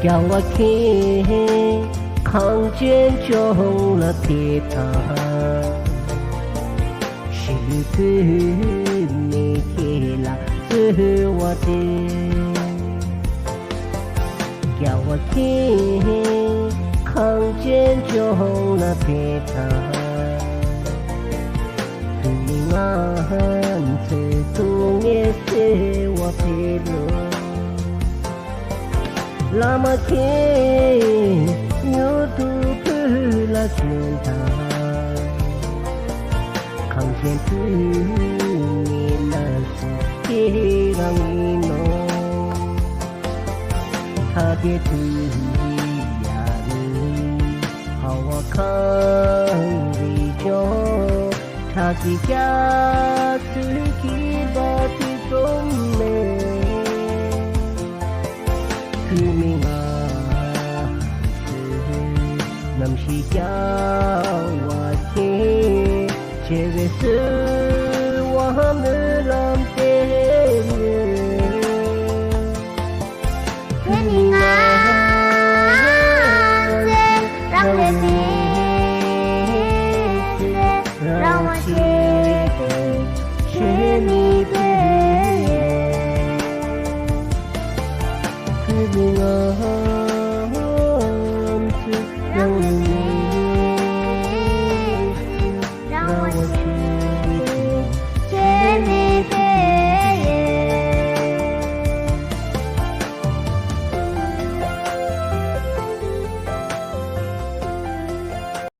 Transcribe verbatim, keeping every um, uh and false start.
རྒྱལ་བ་ཁྱེད་གངས་ཅན་ལྗོངས་ལ་ཕེབས་དང་། ཞི་ལུས་བོད་མི་ཁྱེད་ལ་གསོལ་བ་འདེབས། རྒྱལ་བ་ཁྱེད་གངས་ཅན་ལྗོངས་ལ་ཕེབས་དང་། བོད་མི་ང་ཚོའི་སྡུག་བསྔལ་སེལ་བར་ཕེབས་རོགས། བླ་མ་ཁྱེད་མྱུར་དུ་བོད་ལ་བྱོན་དང་། གངས་ཅན་བོད་མིའི་བླ་སྲོག་ཁྱེད་རང་ཡིན་ནོ། ད་ལྟའི་དུས་ཡང་ནི་ཧ་ཝ་གངས་རི་ལྗོངས། ཁྲག་གི་རྒྱ་མཚོའི་འཁྱིལ་པ་དེ་ཙམ་མེད། བོད་མི་ང་ཚོའི་རྣམ་ཤེས་རྒྱལ་བ་ཁྱེད། བྱེས་པའི་གསོལ་བ་སྨོན་ལམ་